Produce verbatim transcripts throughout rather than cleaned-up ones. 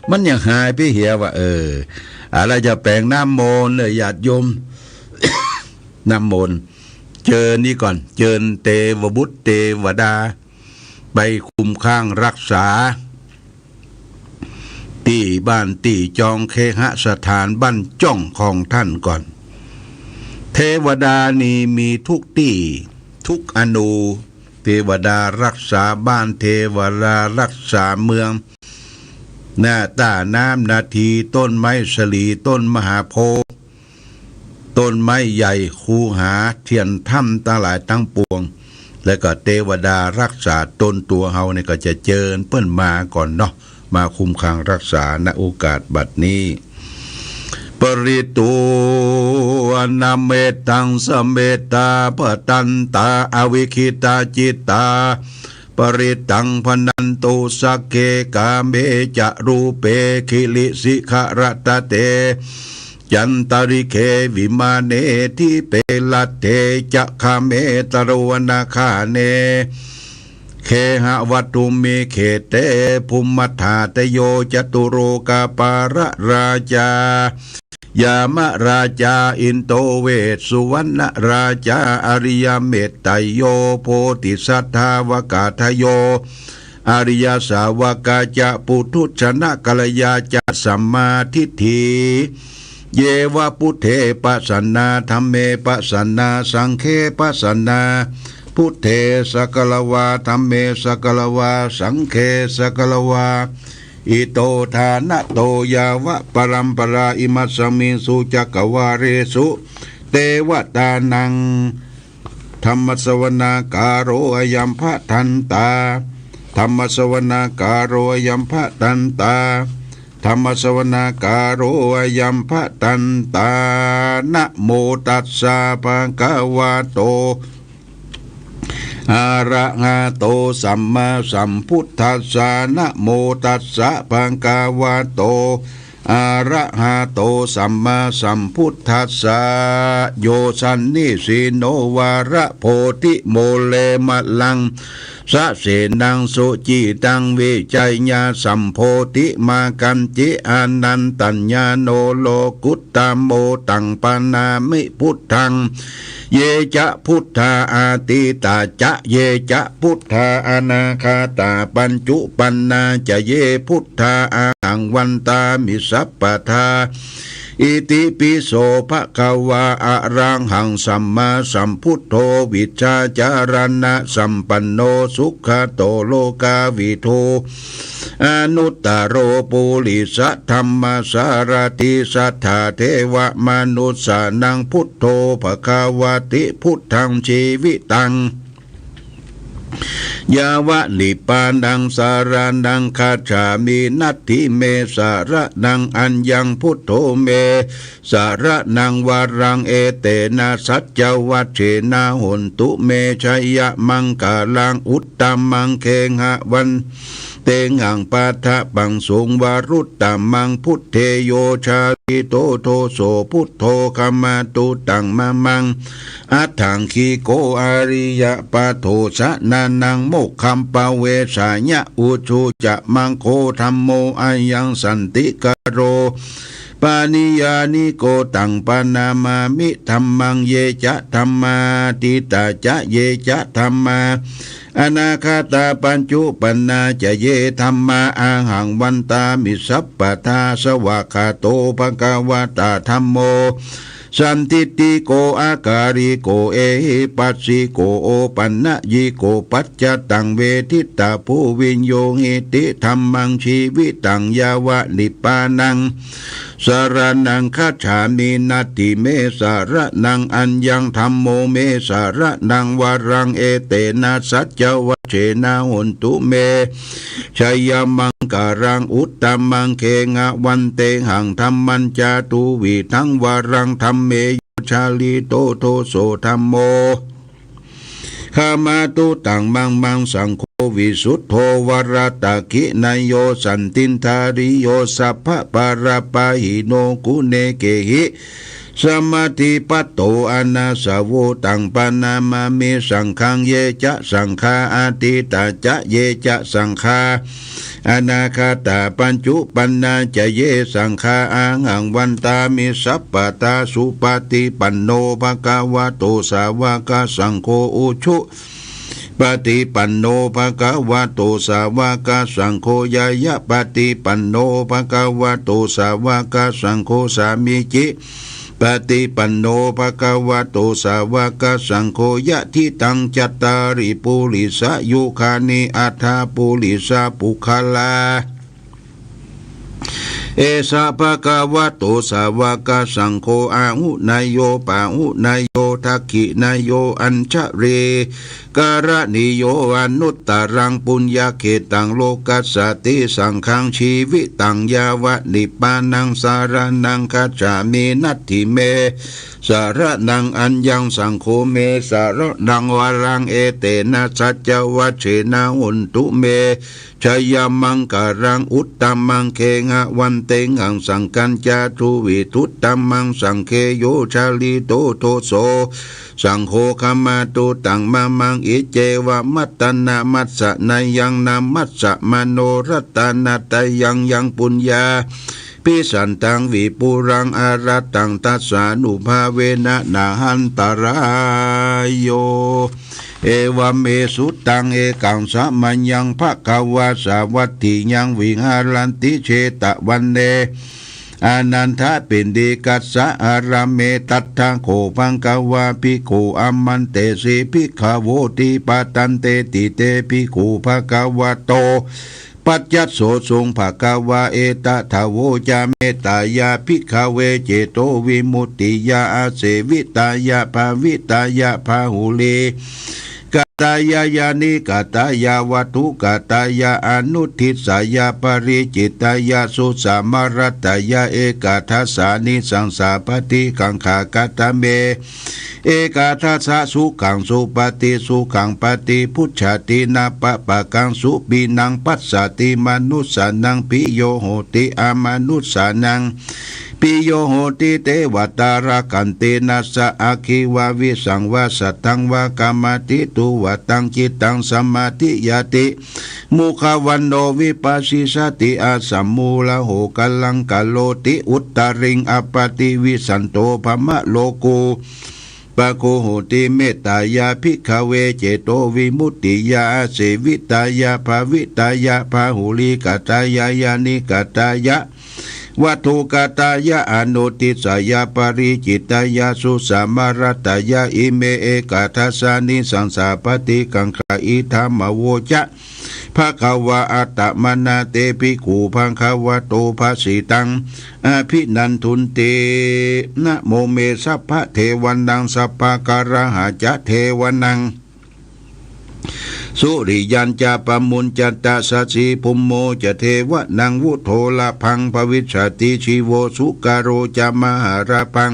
มันยังหายไปเหียว่า เออ อะไรจะแปลงน้ำมนต์เลยญาติโยม น้ำมนต์ เจิญนี่ก่อน เจิญเตวบุตรเตวดา ไปคุมขังรักษา ตี้บ้านตี้จองเคหสถานบ้านจ้องของท่านก่อน เทวดานี้มีทุกตี้ ทุกอณู เทวดารักษาบ้าน เทวดารักษาเมือง หน้าต้าน้ำนาที ต้นไม้สลี ต้นมหาโพธิ์ ต้นไม้ใหญ่ คูหา เตียนถ้ำทั้งหลายทั้งปวง และก็เทวดารักษาตนตัวเฮาเนี่ยก็จะเจิญเปิ้นมาก่อนเนาะ มาคุมขังรักษา ณ โอกาสบัดนี้ ปริตโต อนะเมตัง สะเมตตา ภะทันตา อวิกขิตาจิตตา ปริตตัง ภะนันตุ สักเข กาเม จะ รูเป กิริสิขะระตะเต จันตะริกเข วิมาเน ทีปะรัตเต จะ คาเม ตะโรวนะคาเน เคหะวัตถุมิกขิเต ภุมมัฏฐาตะโย จะตุโลกะปาละราชา ยามะราชา อินโด เวสสุวัณณะราชา อริยะเมตไตรโย โพธิสัตถาวากาทะโย อริยสาวกาจะ ปุถุชนะกัลยาจะ สัมมาทิฏฐิ เย วะ บุตเท ปะสันนา ธัมเม ปะสันนา สังเฆ ปะสันนา บุตเท สักกะละวา ธัมเม สักกะละวา สังเฆ สักกะละวา อิโต ทานะโต ยาวะ ปะรัมปะรา อิมัสสะมิง สุ จักกะวาเลสุ เตวะตานัง ธัมมะสะวะนะกาโล อะยัม ภะทันตา ธัมมะสะวะนะกาโล อะยัม ภะทันตา ธัมมะสะวะนะกาโล อะยัม ภะทันตา นะโมตัสสะ ภะคะวะโต อะระหะโต สัมมาสัมพุทธัสสะ นะโมตัสสะ ภะคะวะโต อะระหะโต สัมมาสัมพุทธัสสะ โย สันนิสินโน วะระโพธิ โมเล มะลัง สะเสนัง สุจิตัง วิชยา สัมโพธิ มากัญจิ อานันตัญญาโณ โลกุตตะโม ตัง ปะนะมิ พุทธัง เย จะ บุตตา อะตีตา จะ เย จะ บุตตา อะนาคาตา ปัจจุปันนา จะ เย บุตตา อะหัง วันตามิ สัพพะทา อิติปิโส ภะคะวา อะระหัง สัมมาสัมพุทโธ วิชชาจารณะสัมปันโน สุขะโต โลกาวิทู อนุตตะโร ปุริสะธัมมะสารถิ สัทธาเทวะมนุสสานัง พุทโธ ภะคะวะติ พุทธัง จีวิตัง ยาวะนิพพานัง สะระณัง คัจฉามิ นัตถิเม สะระณัง อัญญัง พุทโธ เม สะระณัง วะรัง เอเตนะ สัจจวัจเจนะ โหนตุ เม ชะยะมังคะลัง อุตตะมัง เคหะวัน เตหัง ปะทะปังสุง วรุตตะมัง พุทเท โย ชาลิโต โทโส พุทโธ ขะมาตุ ตัง มะมัง อัฏฐังคิโก อะริยะปะโถ สะนะณัง โมกขัมปะเวสายะ อุชุ จะ มังโค ธัมโม อะยัง สันติกะโร ปะนิยานิโก ตัง ปะนะมามิ ธัมมัง เย จะ ธัมมา อตีตา จะ เย จะ ธัมมา อนาคาตา ปัจจุปันนา จะ เย ธัมมา อะหัง วันตามิ สัพพะทา สะวากขาโต ภะคะวะตา ธัมโม สันทิฏฐิโก อะกาลิโก เอหิปัสสิโก โอปันนะยิโก ปัจจตัง เวทิตาภู วิญญูหิติ ธัมมัง จีวิตัง ยาวะนิพพานัง สะระณัง คัจฉามิ นัตถิเม สะระณัง อัญญัง ธัมโม เม สะระณัง วะรัง เอเตนะ สัจจวัจเจนะ โหนตุ เม ชะยะมังคะลัง อุตตะมัง เคหะวัน เตหัง ธัมมัญจะ ทุวิธัง วะรัง ธัมเม โย ชาลิโต โทโส ธัมโม ขะมาตุ ตัง มะมัง สังโฆ วิสุทโธ วะรัตถินโย สันทิฏฐาริโย สัพพะปะระปะหิโน กุเณเกหิ samādhipatto ānāsavo taṃ paṇāmāmi saṅghaṃ. Ye ca saṅghā atītā ca ye ca saṅghā anāgatā paccuppannā ca ye saṅghā ahaṃ vandāmi sabbadā. Supaṭipanno bhagavato sāvakasaṅgho ujupaṭipanno bhagavato sāvakasaṅgho ñāyapaṭipanno bhagavato sāvakasaṅgho sāmīci paṭipanno bhagavato sāvakasaṅgho yadidaṃ cattāri purisayugāni aṭṭha purisapuggalā. Esa bhagavato sāvakasaṅgho āhuneyyo pāhuneyyo dakkhiṇeyyo añjalikaraṇīyo anuttaraṃ puññakkhettaṃ lokassāti. Saṅghaṃ jīvitaṃ yāva nibbānaṃ saraṇaṃ gacchāmi. Natthi me saraṇaṃ aññaṃ saṅgho me saraṇaṃ varaṃ. Etena saccavajjena hontu me jayamaṅgalaṃ. Uttamaṅgena vandehaṃ saṅghañca duvidhuttamaṃ. Saṅghe yo jalito doso saṅgho khamatu taṃ mamaṃ. Iccevamattanamassa neyaṃ namassamāno ratanattayaṃ yaṃ puññā bhisantaṃ vipulaṃ arattaṃ tassānubhāvena na hantarāyo. Evaṃ me sutaṃ. Ekaṃ samayaṃ bhagavā sāvatthiyaṃ viharati jetavane anandapiṇḍikassa ārāme. Tattha kho bhagavā bhikkhū āmantesi bhikkhavoti. Bhadanteti te bhikkhū bhagavato paccassosuṃ. Bhagavā etadavoca. Mettāya bhikkhave cetovimuttiyā āsevitāya bhāvitāya bahulīkatāya yānīkatāya vatthukatāya anudisāya paricitāya susamāraddhāya ekādasānisaṃsā paṭikaṅkhā. Katame ekādasa? Sukhaṃ supati sukhaṃ paṭibujjhati na pāpakaṃ supinaṃ passati manussānaṃ piyo hoti amanussānaṃ piyo hoti devatā rakkhanti nassa aggi vā visaṃ vā satthaṃ vā kamati tuvaṭaṃ cittaṃ samādhiyati mukhavaṇṇo vippasīdati asammūḷho kālaṃ karoti uttariṃ appaṭivijjhanto brahmalokū pago hoti. Mettāya bhikkhave cetovimuttiyā āsevitāya bhāvitāya bahulīkatāya yānīkatāya vatthukatāya anudisāya paricitāya susamāraddhāya ime ekādasānisaṃsā paṭikaṅkhā. Idamavoca bhagavā. Attamanā te bhikkhū bhagavato bhāsitaṃ abhinandunti. Namo me sabbadevanāṃ sabbagarahā ca devanāṃ suriyañca pamuñcanta sasibhummo ca devanāṃ vuḍḍhorabhaṃ bhavissati jīvo sukarā ca mahārabhaṃ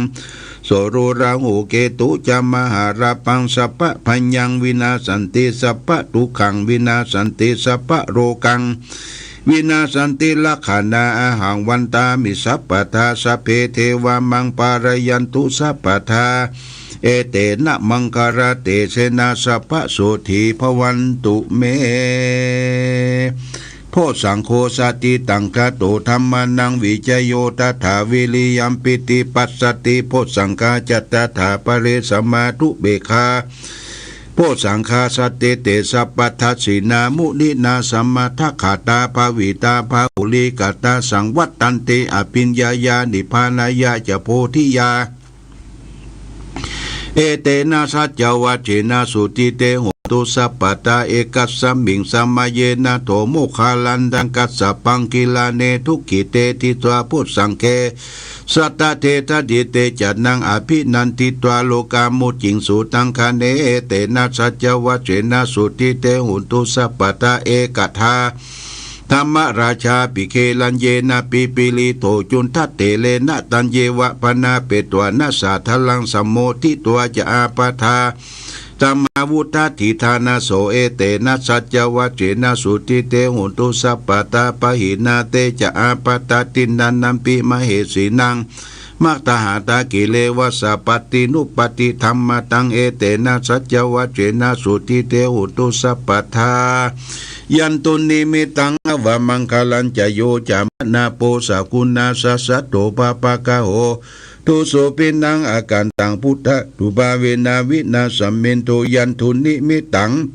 soro rāhu ketu ca mahārabhaṃ sabbabhayaṃ vinassanti sabbadukkhaṃ vinassanti sabbarogaṃ vinassanti. Rakkhaṇā ahaṃ vandāmi sabbadā sabbe devā maṃ pālayantu sabbadā. Etena maṅgalatejena sabbasotthī bhavantu me. Bojjhaṅgo satiṭṭhaṅgato dhammānaṃ vicayo tathā viriyampīti passaddhi bojjhaṅgā ca tathāpare samādhupekkhā bojjhaṅgā sattete sabbadassinā muninā sammadakkhātā bhāvitā bahulīkatā saṃvattanti abhiññāya nibbānāya ca bodhiyā. Etena saccavajjena sotthi te hotu sabbadā. Ekasmiṃ samaye nātho moggallānaṃ kassapaṃ gilāne dukkhite ṭhitvā bojjhaṅge satta desayi. Te ca naṃ abhinanditvā rogā mucciṃsu taṅkhaṇe. Etena saccavajjena sotthi te hotu sabbadā. Ekadā dhammarājāpi gelaññenābhipīḷito cundattherena taññeva bhaṇāpetvāna sādaraṃ sammoditvā ca ābādhā tamhā vuṭṭhāsi ṭhānaso. Etena saccavajjena sotthi te hotu sabbadā. Pahīnā te ca ābādhā tiṇṇannampi mahesinaṃ maggāhatakilevassa paṭinuppattidhammataṃ, etena saccavajjena sotthi te hotu sabbadā. Yandunnimittaṃ avamaṅgalañca, yo cāmanāpo sakuṇassa saddo pāpaggaho dussupinaṃ akantaṃ, buddhānubhāvena vināsamentu. Yandunnimittaṃ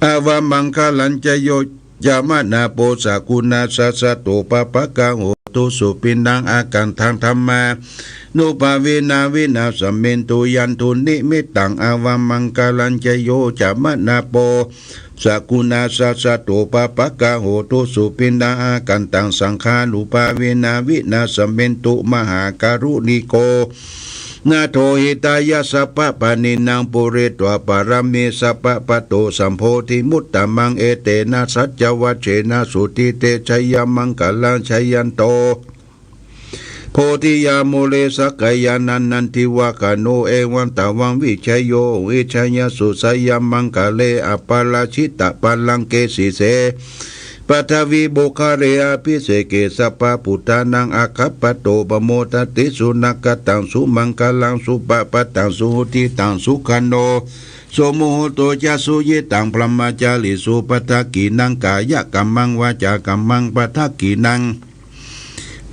avamaṅgalañca, yo cāmanāpo sakuṇassa saddo pāpaggaho dussupinaṃ akantaṃ, dhammānubhāvena vināsamentu. Yandunnimittaṃ avamaṅgalañca, yo cāmanāpo sakuṇassa saddo pāpaggaho dussupinaṃ akantaṃ, saṅghānubhāvena vināsamentu. Mahākāruṇiko nātho hitāya sabbapāṇinaṃ, pūretvā pāramī sabbā patto sambodhimuttamaṃ, etena saccavajjena sotthi te jayamaṅgalaṃ. Jayanto bodhiyā mūle sakyānaṃ nandivaḍḍhano, evaṃ tvaṃ vijayo hohi jayassu jayamaṅgale, aparājitapallaṅke sīse paṭhavipokkhare abhiseke sabbabuddhānaṃ aggappatto pamodati. Sunakkhattaṃ sumaṅgalaṃ supabhātaṃ suhuṭṭhitaṃ, sukhaṇo sumuhutto ca suyiṭṭhaṃ brahmacārisu. Padakkhiṇaṃ kāyakammaṃ vācākammaṃ padakkhiṇaṃ,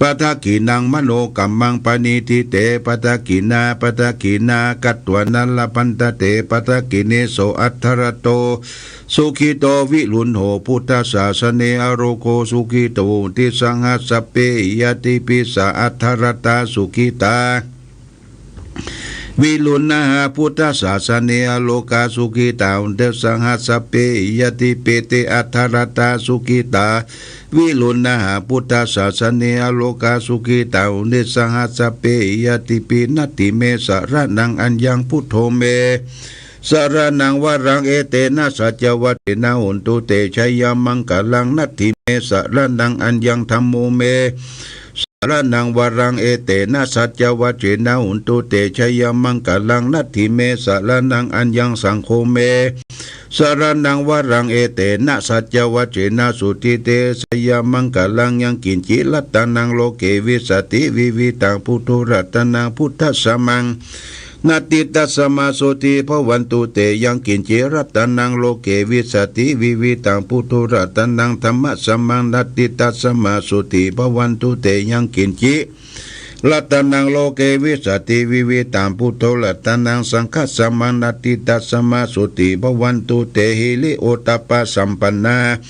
padakkhiṇaṃ manokammaṃ paṇidhī te padakkhiṇā, padakkhiṇā katvāna labhantatthe padakkhiṇe. So atthaladdho sukhito viruḷho buddhasāsane, arogō sukhito hoti saha sabbehi ñātibhi. Sā atthaladdhā sukhitā viruḷhā buddhasāsane, arogā sukhitā hoti saha sabbehi ñātibhi. Te atthaladdhā sukhitā viruḷhā buddhasāsane, arogā sukhitā hoti saha sabbehi ñātibhi. Natthi me saraṇaṃ aññaṃ, buddho me saraṇaṃ varaṃ, etena saccavajjena hotu te jayamaṅgalaṃ. Natthi me saraṇaṃ aññaṃ, dhammo me saraṇaṃ varaṃ, etena saccavajjena hotu te jayamaṅgalaṃ. Natthi me saraṇaṃ aññaṃ, saṅgho me saraṇaṃ varaṃ, etena saccavajjena sotthi te jayamaṅgalaṃ. Yaṅkiñci ratanaṃ loke vijjati vividhaṃ puthu ratanaṃ buddhaṃ dhammaṃ natthi, tasmā sotthī bhavantu te. Yaṅkiñci ratanaṃ loke vijjati vividhaṃ puthu ratanaṃ dhammaṃ dhammaṃ natthi, tasmā sotthī bhavantu te. Yaṅkiñci ratanaṃ loke vijjati vividhaṃ puthu ratanaṃ saṅghaṃ dhammaṃ natthi, tasmā sotthī bhavantu te. Hiriyottappasampannā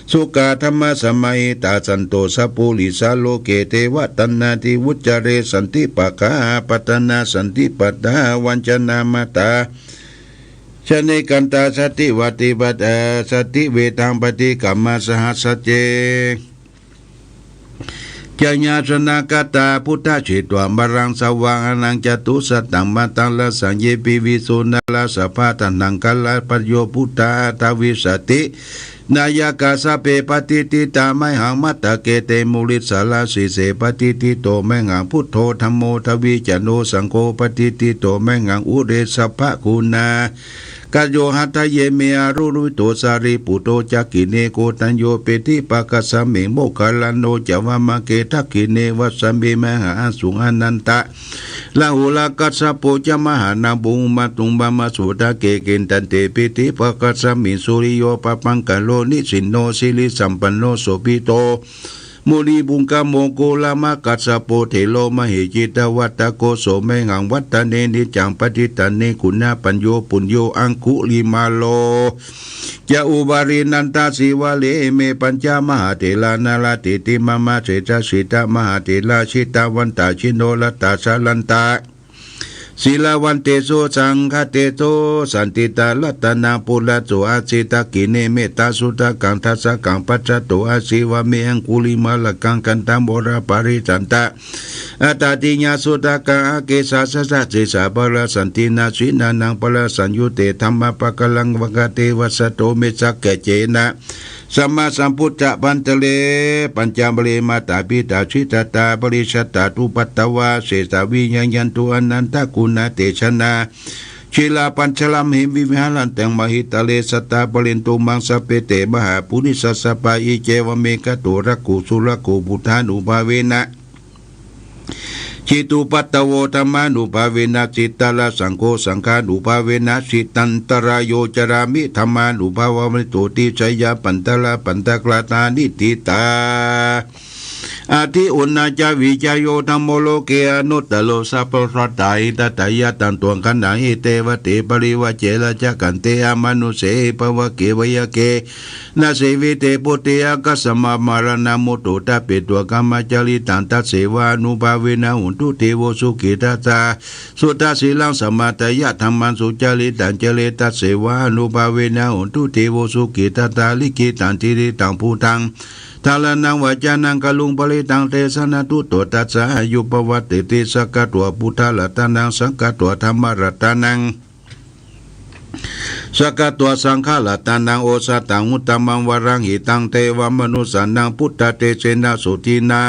sukkā dhammasamāhitā, santo sappurisā loke devataṃ natthi vuccare. Santi pakkhā āpattanā santi patthā vañcanā mātā janakāyikantā santi vati padā santi vedaṃ paṭikkama saha sacce. Jayāsanāgatā buddhā jetvā māraṃ savāhanaṃ catusaccāmatarasaṃ ye piviṃsu narāsabhā. Taṇhaṅkarāpayo buddhā aṭṭhavīsati nāyakā sabbe patiṭṭhitā mayhaṃ matthake te munissarā. Sīse patiṭṭhito mayhaṃ buddho dhammo dvijayo saṅgho patiṭṭhito mayhaṃ ure sabbaguṇā kayo. Hadaye me anuruddho sārīputto ca kilingo koṇḍañño piṭṭhibhāgasmiṃ moggallāno ca vāmake. Dakkhiṇe vāsave mahāsamaho ānandarāhulā kassapo ca mahānāmo umāsuṃ vāmasotake. Tiṭṭhante piṭṭhibhāgasmiṃ suriyo pabhaṅkaro nisinno sirisampanno sobhito munipuṅgavo. Kumārakassapo thero mahesī cittavādako so mayhaṃ vadane niccaṃ patiṭṭhāne guṇapañño. Puṇṇo aṅgulimālo ca upālī nandasīvalī ime pañca mahātherā nalāṭe te mama sesāsītā mahātherā jitavantā jinorasā jalantā sīlavantesu saṅghaseṭṭho saṇṭhitā. Ratanaṃ purato āsi dakkhiṇe mettasuttakaṃ dhajaggaṃ pacchato āsi vāme aṅgulimālakaṃ. Khandhamoraparittañca āṭāṭiññasuttakaṃ ākesā sataṃ sesā pāṇasañcinānā sīnānaṃ pāṇasaṃyuttā dhammapākāraṃ vaggate. Vasato me sakiccena sammāsambuddhapañjare pañjare mātā pitā jiññā parivajjitatā duppaddavā sesā vinayantu anantaguṇatejaṃ. Jinapañjaramhi viharante mahītale sadā pālentu maṃ sabbe te mahāpurisāsabhā. Iccevam ekato rakkho surakkho buddhānubhāvena jitupaddavo dhammānubhāvena jitarasaṅgho saṅghānubhāvena jitantarāyo carāmi dhammānubhāvena sotthi jayamaṅgalā bhaddakarattā niṭṭhitā. Atthi uṇhissavijayo dhammo loke anuttaro sabbasattā hitatthāya taṃ tuvaṃ gaṇhāhi devate parivajje rājadakkhiṇe amanussehi pavagge veyyākare nāsevite buddhe āgatamha mārā na muttā tappetvā kāmacāritaṃ tasevānubhāvena hotu devo sukhitattā suddhasīlaṃ samādāya dhammaṃ sucaritaṃ care tasevānubhāvena hotu devo sukhitattā likkhitaṃ cirattaṃ buddhaṃ dharaṇaṃ vacanaṃ garuṃ parittantesanā tuto tassa āyuṃ pavaḍḍhati sakkatvā buddharatanaṃ sakkatvā dhammaratanaṃ sakkatvā saṅgharatanaṃ osathaṃ uttamaṃ varaṃ hitaṃ devamanussānaṃ buddhatejena sotthinā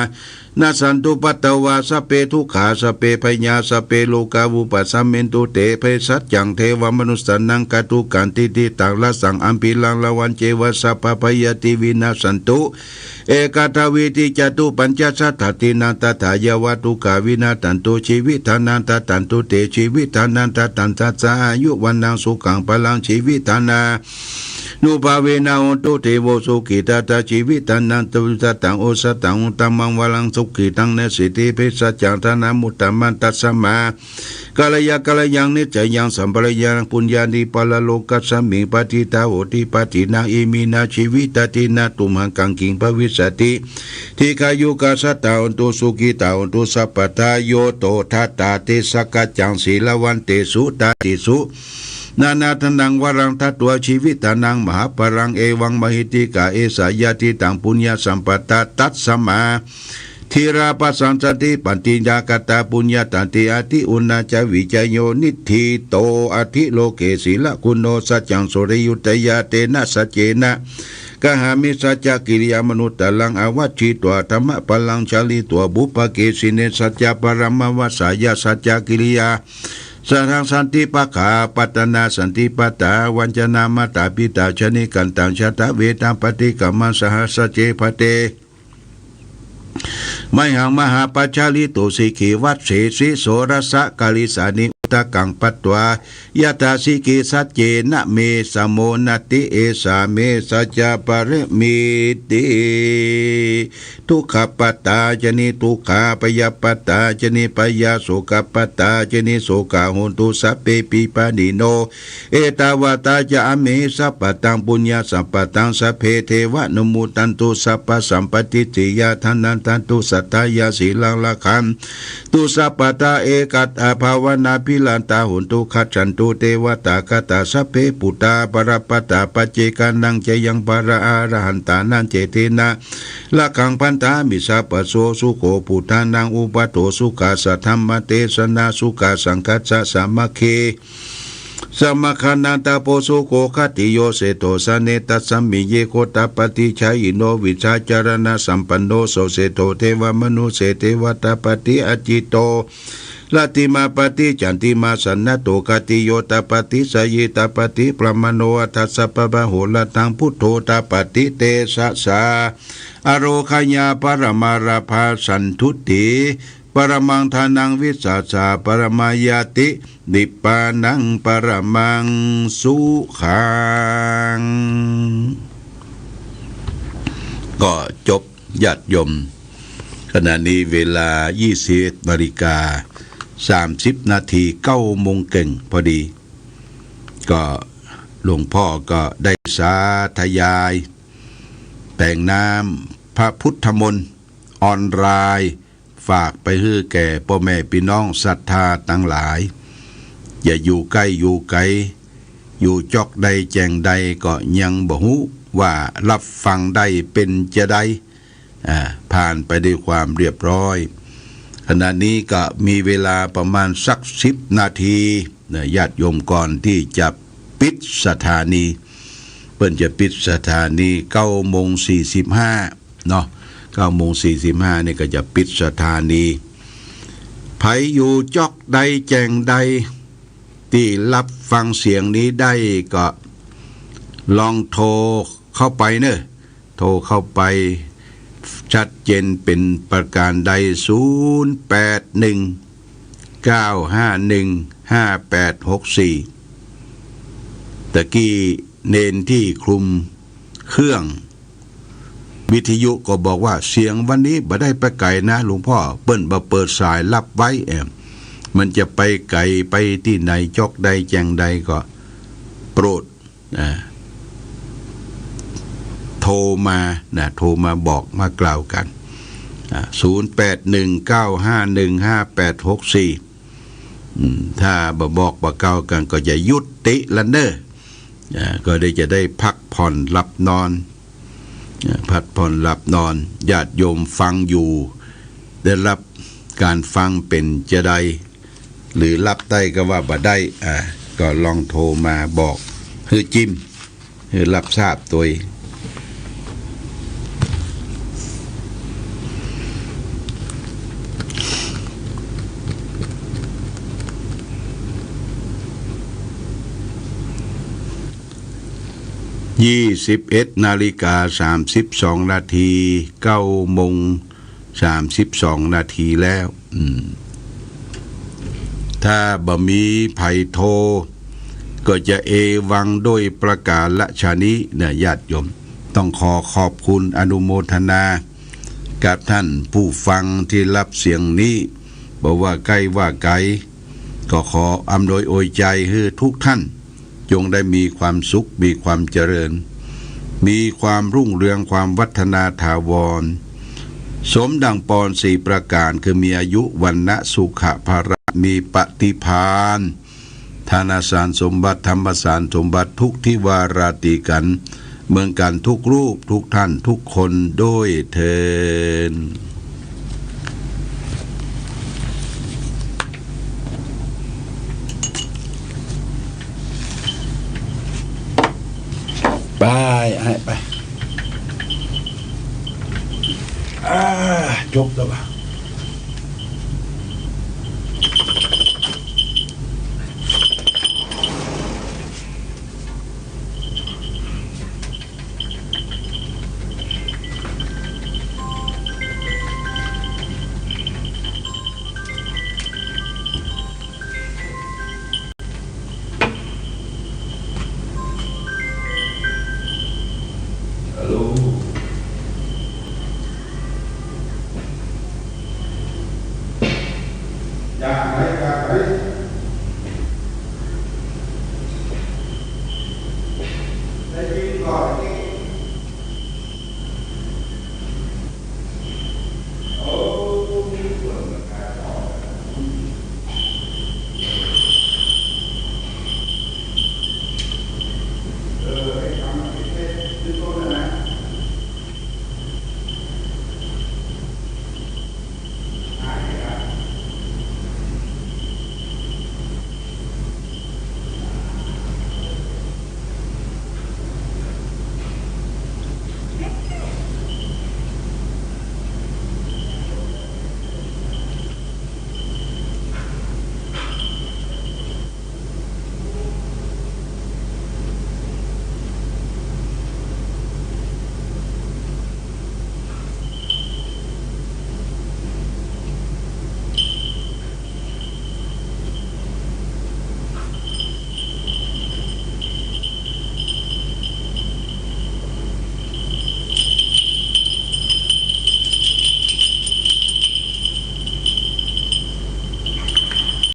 nassantupaddavā sabbe dukkhā sabbe bhayā sabbe rogā vūpasamentu te bhejasaccaṃ devamanussānaṃ kātukaṃ tividhaṃ racchaṃ abhiraṃ rāvaṃ ceva sabbabhayāti vinassantu ekadā vividhajātu pañcasatādīnaṃ tadā yāva dukkhā vinassantu jīvitdhanaṃ dadantu te jīvitdhanaṃ dadaṃ tassa āyu vaṇṇaṃ sukhaṃ balaṃ jīvitdhana nubhāvena hotu devo sukhitattā jīvitdhanaṃ dadaṃ osathaṃ uttamaṃ varaṃ sukhitaṃ nessanti bhejasaccaṃ dhanamuttamaṃ tasmā kālāya kālayaṃ niccayaṃ sampālayantaṃ puññāni paralokasmiṃ patiṭṭhā hoti padakkhiṇaṃ iminā jīvitadīnā tumhākaṃ kiṃ bhavissati dīghāyukā sadā hontu sukhitā hontu sabbadā. Yo to daḍḍāti sakkaccaṃ sīlavantesu tādisu nānādhanaṃ varaṃ datvā jīvitdhanaṃ mahapphalaṃ evaṃ mahiddhikā esā yadidaṃ puññasampadā. Tasmā dhīrā bhaṇanti pañcasīlāni puññāni atthi uṇhissavijayo niṭṭhito atthi loke sīlaguṇo saccaṃ sotthi viruttiyā tena saccena kāhāmi saccakiriyamanuttaraṃ āvajjitvā dhammabalaṃ chārituṃ pubbake jine saccabalamavassāya saccakiriyā sāraṃ santi pakkhā patthanā santi pattā vañcanā mātā pitā janikaṃ taṃ jātaveda paṭikkama saha sacce bhaddekarattā mayhaṃ mahāpajjalito sikkhivasesi soḷasa karīsāni udakaṃ patvā yathā sikkhi saccena me samo natthi esā me saccaparamīti. Dukkhappattā ca niddukkhā bhayappattā ca nibbhayā sokappattā ca nissokā hontu sabbepi pāṇino. Ettāvatā ca amhehi sambhataṃ puññasampadaṃ sabbe devānumodantu sabbasampattisiddhiyā dānaṃ deyi saddhāya sīlaṃ rakkhantu sabbadā ekadā bhāvanābhiratā hontu gacchantu devatāgatā. Sabbe buddhā balappattā paccekānañca yaṃ balaṃ arahantānañca tena rakkhaṃ bandhāmi sabbaso. Sukho buddhānaṃ uppādo sukhā saddhammadesanā sukhā saṅghassa sāmaggī samaggānaṃ tapo sukho khantiyā seṭṭho saṇṭhī. Tasmiṃ ye gopālā paṭijāyino vijjācaraṇasampanno so seṭṭho devamanusse devatāpati acintayuṃ rattimāpati candimā sannaddho khantiyā tāpati jhāyī tāpati brāhmaṇo atha sabbamahorattaṃ buddho tāpati tejasā ārogyā paramā lābhā santuṭṭhī paramaṃ dhanaṃ vissāsaparamā ñāti nibbānaṃ paramaṃ sukhaṃ. ก็จบญาติโยม ขณะนี้เวลา ยี่สิบเอ็ด นาฬิกา สามสิบ นาที เก้าโมงเก่งพอดี ก็หลวงพ่อก็ได้สาธยาย แผงน้ำพระพุทธมนต์ออนไลน์ ฝากไปหื้อแก่พ่อแม่พี่น้องศรัทธาตังหลาย อย่าอยู่ใกล้อยู่ไกล อยู่จ๊อกใดแจ่งใดก็ยังบ่ฮู้ว่ารับฟังได้เป็นจะใด อ่า ผ่านไปด้วยความเรียบร้อย ขณะนี้ก็มีเวลาประมาณสัก สิบ นาที นะ ญาติโยมก่อนที่จะปิดสถานี เปิ้นจะปิดสถานี เก้าโมงสี่สิบห้า เนาะ เก้าโมงสี่สิบห้า นี่ก็จะปิดสถานี ใผอยู่จ๊อกใดแจ่งใด ที่รับฟังเสียงนี้ได้ก็ลองโทรเข้าไปเนอะ โทรเข้าไป ชัดเจนเป็นประการใด ศูนย์แปดหนึ่ง เก้าห้าหนึ่ง ห้าแปดหกสี่ ตะกี้เณรที่คลุมเครื่องวิทยุก็บอกว่า เสียงวันนี้บ่ได้ไปไกลนะหลวงพ่อ เปิ้นบ่เปิดสายรับไว้ เอ่อ มันจะไปไกลไปที่ไหน จอกใดแจงใดก็โปรด อ่า โทรมานะ โทรมาบอกมากล่าวกัน อ่า ศูนย์แปดหนึ่ง เก้าห้าหนึ่ง ห้าแปดหกสี่ อืม ถ้าบ่บอกบ่กล่าวกันก็จะยุติละเน้อ อ่า ก็ได้จะได้พักผ่อนหลับนอน อ่า พักผ่อนหลับนอน ญาติโยมฟังอยู่ ได้รับการฟังเป็นจะใด หรือรับได้ก็ว่าบ่ได้ อ่า ก็ลองโทรมาบอก หื้อจิม หื้อรับทราบโตย ยี่สิบเอ็ดนาฬิกาสามสิบสองนาที เก้าโมงสามสิบสองนาทีแล้ว อืม ถ้าบ่มีไผโทร ก็จะเอวังโดยประการฉะนี้นะญาติโยม ต้องขอขอบคุณอนุโมทนา กับท่านผู้ฟังที่รับเสียงนี้ บ่ว่าใกล้ว่าไกล ก็ขออำนวยอวยใจให้ทุกท่าน จงได้มีความสุข มีความเจริญ มีความรุ่งเรือง ความวัฒนาถาวร สมดังปอนสี่ประการ คือมีอายุ วรรณะ สุขะ พละ มีปฏิภาณ ธนสารสมบัติ ธรรมสารสมบัติ ทุกที่วาราตีกัน เมืองกันทุกรูป ทุกท่าน ทุกคนด้วยเทอญ ไป อ้าย ไป อ่า จบแล้ววะ ฮัลโหล จากไหน จากไหน